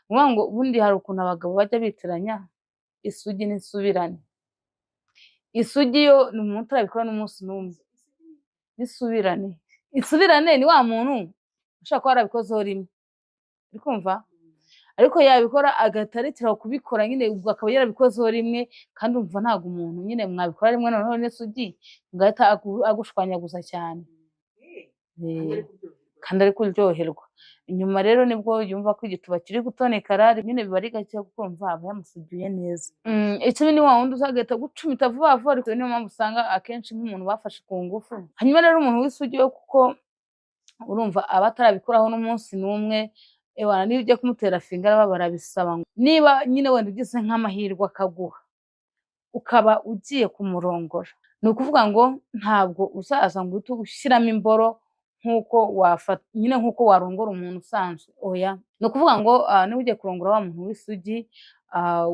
Ni ukuvuga ngo ubundi hari ukuntu abagabo bajya bitiranya isugi n'insubirane. Isugi yo ni umuntu utarabikora n'umunsi n'umwe. N'isubirane, insubirane ni wa muntu ushobora kuba yarabikozeho rimwe, uri kumva? Ariko yabikora agahita arekera kubikora nyine, ubwo akaba yarabikozeho rimwe. Kandi umva, ntabwo umuntu nyine mwabikora rimwe noneho n'isugi ngo ahita agushwanyaguza cyane. Kandi ari kuryoherwa. Inyuma rero nibwo yumva ko igituba kiri gutonekara nyine, biba ari gake kuko urumva aba yamusugiye neza. Ikibi ni wa wundi uzagahita gucumita vuba vuba, ariko niyo mpamvu usanga akenshi nk'umuntu bafashe ku ngufu. Hanyuma rero umuntu w'isugi we, kuko urumva aba atarabikoraho n'umunsi n'umwe, ewana niyo ugiye kumutera finger arababara. Bisaba ngo niba nyine wenda ugize nk'amahirwe akaguha, ukaba ugiye kumurongora, ni ukuvuga ngo ntabwo uzaza ngo uhite ushyiramo imboro nk'uko wafata nyine nk'uko warongora umuntu usanzwe. Oya, ni ukuvuga ngo niba ugiye kurongora wa muntu w'isugi,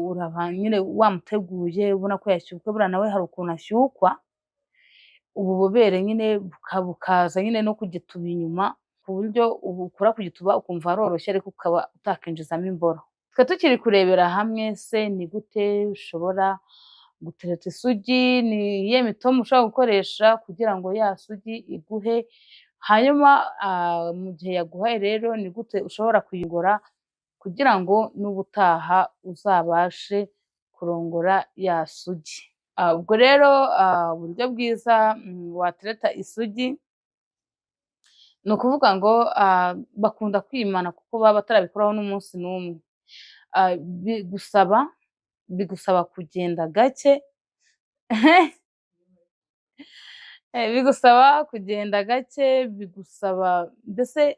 uraba nyine wamuteguye, ubona ko yashyukwe. Buriya nawe hari ukuntu ashyukwa, ububobere nyine bukaza nyine no ku gituba inyuma, ku buryo ukora ku gituba ukumva haroroshye, ariko ukaba utakinjizamo imboro. Twe tukiri kurebera hamwe se ni gute ushobora gutereta isugi, ni iyihe mitoma ushobora gukoresha kugira ngo ya sugi iguhe. Hanyuma mu gihe yaguhaye rero, ni gute ushobora kuyigora kugira ngo n'ubutaha uzabashe kurongora ya sugi? Ubwo rero uburyo bwiza watereta isugi, ni ukuvuga ngo bakunda kwimana kuko baba batarabikoraho n'umunsi n'umwe. Bigusaba kugenda gake, bigusaba kugenda gake, bigusaba mbese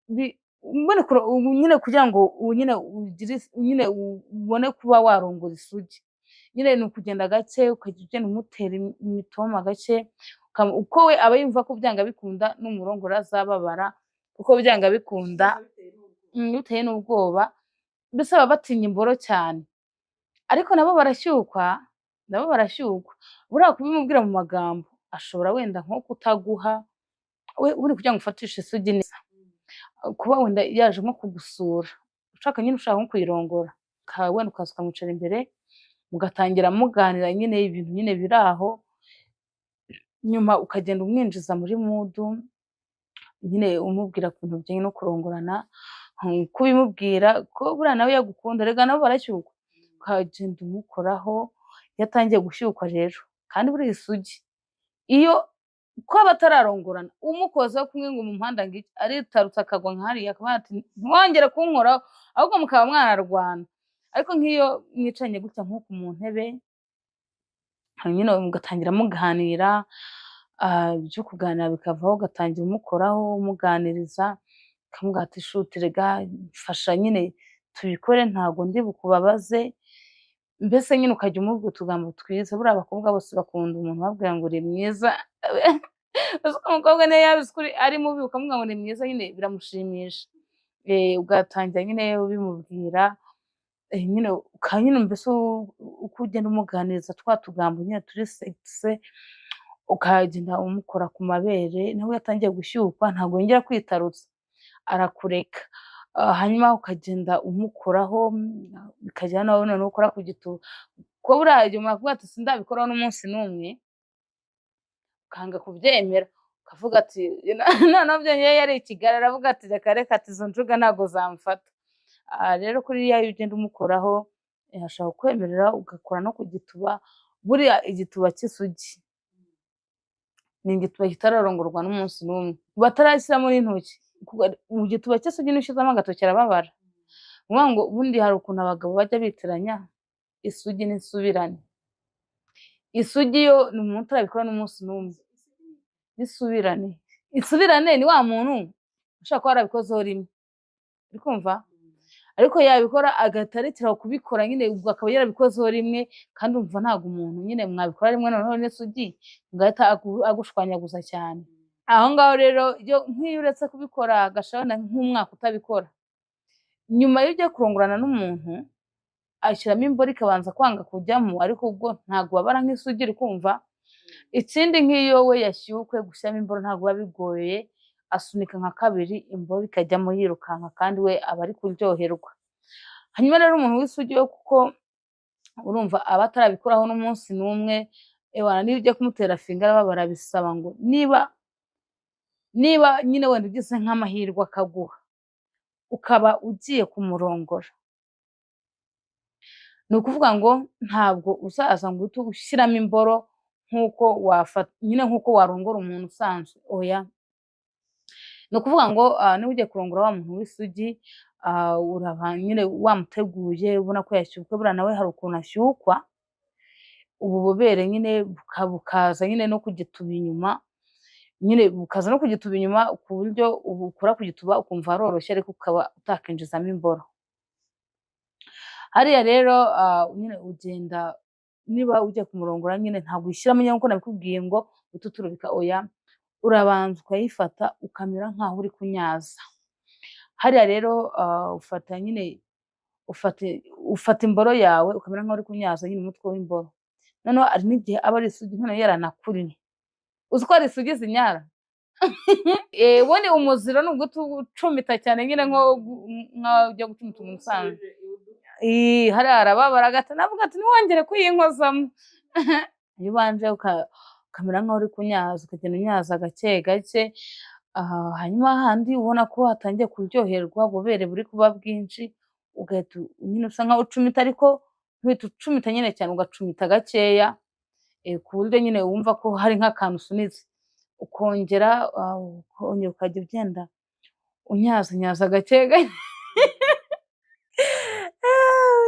nyine kugira ngo nyine ugire nyine ubone kuba warongora isugi, nyine ni ukugenda gake, ukajya ugenda umutera imitoma gake, uko we aba yumva ko byanga bikunda numurongora azababara, kuko byanga bikunda bitewe n'ubwoba. Mbese baba batinya imboro cyane, ariko nabo barashyukwa, nabo barashyukwa. Buriya kubimubwira mu magambo, ashobora wenda nko kutaguha. We uri kugira ngo ufatishe isugi neza, kuba wenda yaje nko kugusura, ushaka nyine, ushaka nko kuyirongora, wenda ukaza ukamwicara imbere, mugatangira muganira nyine ibintu nyine biri aho, nyuma ukagenda umwinjiza muri mood nyine, umubwira ku bintu bijyanye no kurongorana, kubimubwira ko buriya nawe yagukunda. Rega nabo barashyukwa. Ukagenda umukoraho, iyo atangiye gushyukwa rero, kandi buriya isugi iyo ko aba atararongorana, umukozeho kumwe ngo mu muhanda ngo iki, aritarutsa akagwa nka hariya, akavuga ati: "Ntiwongere kunkoraho," ahubwo mukaba mwanarwana. Ariko nk'iyo mwicaranye gutya nk'uku mu ntebe nyine, mugatangira muganira, ibyo kuganira bikavaho, ugatangira umukoraho, umuganiriza, ukamubwira ati: "Shuti, rega mfasha nyine tubikore, ntabwo ndi bukubabaze." Mbese nyine ukajya umubwira utugambo twiza. Buriya abakobwa bose bakunda umuntu ubabwira ngo uri mwiza. Uzi ko umukobwa niyo yaba uzi ko ari mubi, ukamubwira ngo ni mwiza, nyine biramushimisha. Ugatangira nyine ubimubwira nyine, nyine mbese uko ugenda umuganiriza twa tugambo nyine turi sexy, ukagenda umukora ku mabere, nawe iyo atangiye gushyukwa ntabwo yongera kwitarutsa, arakureka. Hanyuma ukagenda umukoraho, bikagera nawe noneho ukora ku gituba, kuko buriya igihe umuntu akubwira ati: "Sindabikoraho n'umunsi n'umwe," ukanga kubyemera, ukavuga ati noneho byongeye yari ikigara, aravuga ati: "Reka reka," ati: "Izo njuga ntabwo zamfata." Rero kuriya iyo ugenda umukoraho, ashobora kukwemerera ugakora no ku gituba. Buriya igituba cy'isugi ni igituba kitararongorwa n'umunsi n'umwe, batarashyiramo n'intoki. Mu gituba cy'isugi niyo ushyizemo agatoki arababara. Ni ukuvuga ngo ubundi hari ukuntu abagabo bajya bitiranya isugi n'insubirane. Isugi yo ni umuntu utarabikora n'umunsi n'umwe. N'isubirane, insubirane ni wa muntu ushobora kuba yarabikozeho rimwe, uri kumva? Ariko yabikora agahita arekera kubikora nyine, ubwo akaba yarabikozeho rimwe. Kandi umva, ntabwo umuntu nyine mwabikora rimwe noneho n'isugi ngo ahita agushwanyaguza cyane. Aho ngaho rero nk'iyo uretse kubikora, agashobora nk'umwaka utabikora, nyuma iyo ugiye kurongorana n'umuntu, ashyiramo imboro ikabanza kwanga kujyamo, ariko ubwo ntabwo ubabara nk'isugi, uri kumva? Ikindi, nk'iyo we yashyukwe, gushyiramo imboro ntabwo biba bigoye. asunika nka kabiri imboro ikajyamo yirukanka, kandi we aba ari kuryoherwa. Hanyuma rero umuntu w'isugi we, kuko urumva aba atarabikoraho n'umunsi n'umwe, ewana niyo ugiye kumutera finger arababara. Bisaba ngo niba nyine wenda ugize nk'amahirwe akaguha, ukaba ugiye kumurongora, ni ukuvuga ngo ntabwo uzaza ngo uhite ushyiramo imboro nk'uko wafata nyine nk'uko warongora umuntu usanzwe, oya. Ni ukuvuga ngo niba ugiye kurongora wa muntu w'isugi, uraba nyine wamuteguye, ubona ko yashyukwe. Buriya nawe hari ukuntu ashyukwa, ububobere nyine bukaza nyine no ku gituba inyuma, nyine bukaza no ku gituba inyuma, ku buryo ukora ku gituba ukumva haroroshye, ariko ukaba utakinjizamo imboro. Hariya rero nyine ugenda, niba ugiye kumurongora nyine, ntabwo uyishyiramo nyine nkuko nabikubwiye ngo uhite uturubika, oya. Urabanza ukayifata ukamera nkaho uri kunyaza. Hariya rero ufata nyine ufata imboro yawe ukamera nkaho uri kunyaza nyine umutwe w'imboro. Noneho hari n'igihe aba ari isugi, noneho yaranakuriye. Uzi ko hari isugi zinyara? Ubundi umuziro ni uguta ucumita cyane nyine, nkaho ujya gucumita umuntu usanzwe. Hariya arababara, agata navuga ati ntiwongere kuyinkozamo. Iyo ubanje ukamera nkaho uri kunyaza, ukagenda unyaza gake gake, hanyuma hahandi ubona ko hatangiye kuryoherwa, ububobere buri kuba bwinshi, ugahita nyine usa nkaho ucumita, ariko ntuhite ucumita nyine cyane, ugacumita gakeya, ku buryo nyine wumva ko hari nk'akantu usunitse, ukongera ukongera ukajya ugenda unyazanyaza gake gake,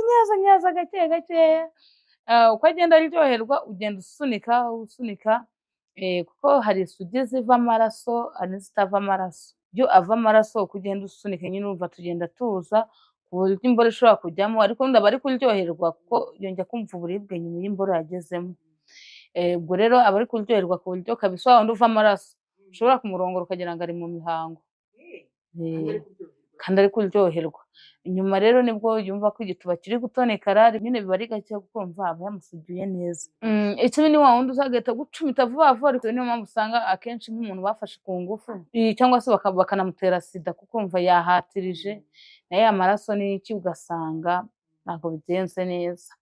unyazanyaza gake gakeya. Uko agenda aryoherwa ugenda usunika usunika, kuko hari isugi ziva amaraso, hari n'izitava amaraso. Iyo ava amaraso, uko ugenda usunika nyine urumva tugenda tuza ku buryo imboro ishobora kujyamo, ariko ubundi aba ari kuryoherwa, kuko yongera kumva uburibwe nyuma iyo imboro yagezemo. Ubwo rero aba ari kuryoherwa ku buryo kabisa wa wundi uva amaraso ushobora kumurongora ukagira ngo ari mu mihango. Kandi ari kuryoherwa. Inyuma rero nibwo yumva ko igituba kiri gutonekara, nyine biba ari gake kuko urumva aba yamusugiye neza. Ikibi ni wa wundi uzagahita gucumita vuba vuba, ariko niyo mpamvu usanga akenshi nk'umuntu bafashe ku ngufu cyangwa se bakanamutera sida, kuko urumva yahatirije na ya maraso n'iki, ugasanga ntabwo bigenze neza.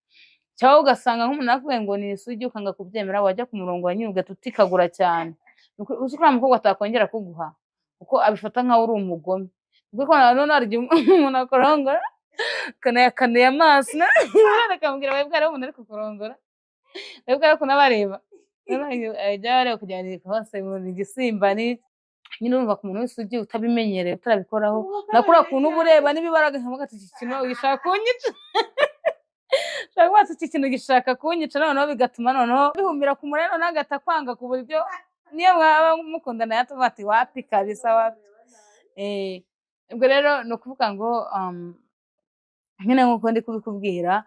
Cyangwa ugasanga nk'umuntu arakubwiye ngo ni isugi, ukanga kubyemera, wajya kumurongora nyine ugahita utikagura cyane. Uzi ko uriya mukobwa atakongera kuguha, kuko abifata nkaho uri umugome. Kuko nanone hari igihe umuntu akurongora akanayakanuye amaso, akamubwira webwe hariho umuntu ari kukurongora, webwe ariko unabareba, ajya areba kugira ngo hose ni igisimba n'iki. Nyine urumva ku muntu w'isugi utabimenyereye, utarabikoraho, na kuriya kuntu uba ureba n'ibibaraga, nkavuga ati iki kintu gishaka kunyica, ushobora kuvuga ati iki kintu gishaka kunyica, noneho bigatuma noneho bihumira ku muriro, noneho agahita kwanga, ku buryo niyo mwaba mukundana yatuvuga ati wapi kabisa, wapi. Ubwo rero ni ukuvuga ngo nyine nk'uko ndi kubikubwira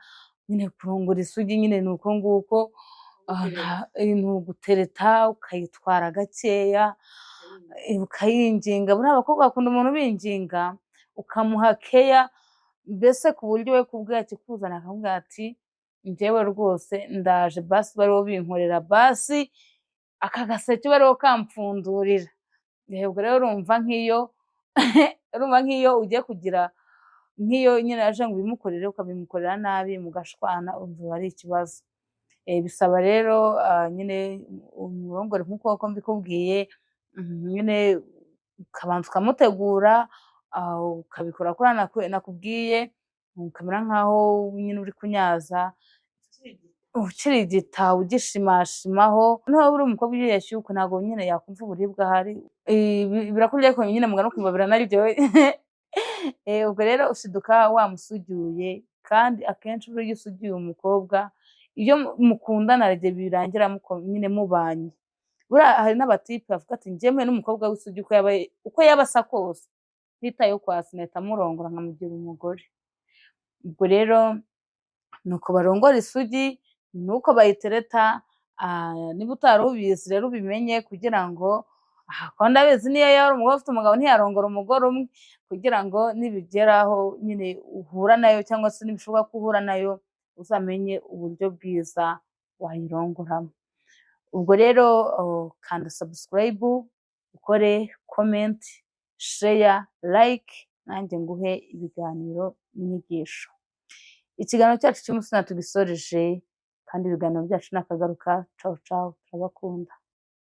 nyine, kurongora isugi nyine ni uko nguko, ni ugutereta, ukayitwara gakeya, ukayinginga. Buriya abakobwa bakunda umuntu ubinginga, ukamuha keya, mbese ku buryo we kubwe akikuzana akakubwira ati njyewe rwose ndaje, basi bari binkorera, basi aka gaseke bariho kampfundurira. Ubwo rero urumva nk'iyo ugiye kugira nk'iyo nyine aje ngo ubimukorere, ukabimukorera nabi, mugashwana, urumva biba ari ikibazo. Bisaba rero nyine umurongore nk'uko mbikubwiye, nyine ukabanza ukamutegura, ukabikora kuriya nakubwiye, ukamera nkaho nyine uri kunyaza, ukirigita, ugishimashimaho. Noneho buriya umukobwa iyo yashyukwe ntabwo nyine yakumva uburibwe ahari, birakurya ariko nyine mugana ukumva biranaryoshye. Ubwo rero ushiduka wamusugiye, kandi akenshi buriya iyo usugiye umukobwa, iyo mukundana hari igihe birangira nyine mubanye. Buriya hari n'abatipe bavuga ati njyewe mpuye n'umukobwa w'isugi, uko yaba asa kose, ntitayeho kwasi, nahita murongora nkamugira umugore. Ubwo rero ni uko barongora isugi, ni uko bayitereta. Niba utari ubizi rero ubimenye, kugira ngo, kuko ndabizi niyo yaba ari umugore ufite umugabo ntiyarongora umugore umwe, kugira ngo nibigeraho nyine uhura nayo, cyangwa se nibishoboka ko uhura nayo, uzamenye uburyo bwiza wayirongoramo. Ubwo rero kanda subscribe, Ukore comment, share, like, nanjye nguhe ibiganiro n'inyigisho. Ikiganiro cyacu cy'umunsi tugisoreje, kandi ibiganiro byacu nakagaruka. Cawu cawu, turabakunda.